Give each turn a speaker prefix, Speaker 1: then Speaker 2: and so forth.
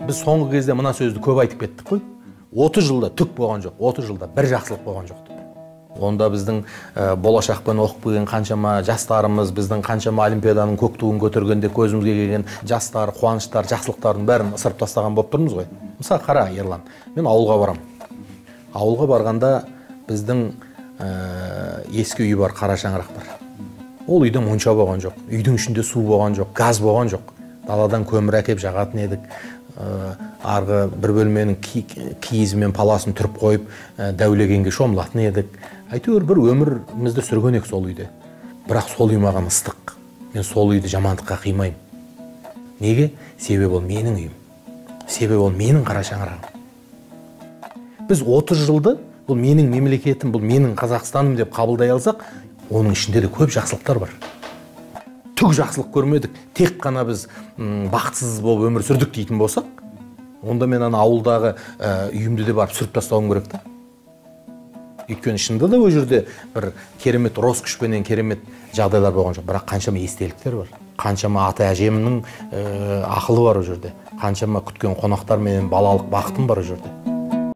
Speaker 1: Біз соңғы кезде мына сөзді көп айтып кеттік қой. 30 жылда түк болған жоқ, 30 жылда бір жақсылық болған жоқ деп. Онда біздің болашақпен оқып келген қаншама жастарымыз, біздің қаншама олимпиаданың көк туын көтергенде көзімізге келген жастар, қуаныштар, жақсылықтардың бәрін ысырып тастаған болып тұрмыз ғой. Мысалы, қара, Ерлан, мен ауылға барам. Ауылға барғанда біздің ескі үй бар, қара шаңырақ бар. Ол үйде монша болған жоқ, үйдің ішінде су болған жоқ, газ болған жоқ. Даладан көмір әкеп жағатын едік. Арғы бір бөлменің киізі мен паласын түріп қойып, дәулегенге шомылатын едік. Әйтеуір бір өмірімізді сүрген едік сол үйде. Бірақ сол үй маған ыстық. Мен сол үйді жамандыққа қимаймын. Неге? Себебі ол менің үйім. Себебі ол менің қара шаңырағым. Біз 30 жылды бұл менің мемлекетім, бұл менің Қазақстаным деп қабылдай алсақ, оның ішінде де көп жақсылықтар бар. Түк жақсылық көрмедік, тек қана біз бақытсыз болып өмір сүрдік дейтін болсақ, онда мен ана ауылдағы үйімді де барып сүріп тастауым керек та. Өйткені шынында да ол жерде бір керемет роскошпенен керемет жағдайлар болған жоқ, бірақ қаншама естеліктер бар, қаншама ата әжемнің ақылы бар ол жерде, қаншама күткен қонақтар менен балалық бақытым бар ол жерде.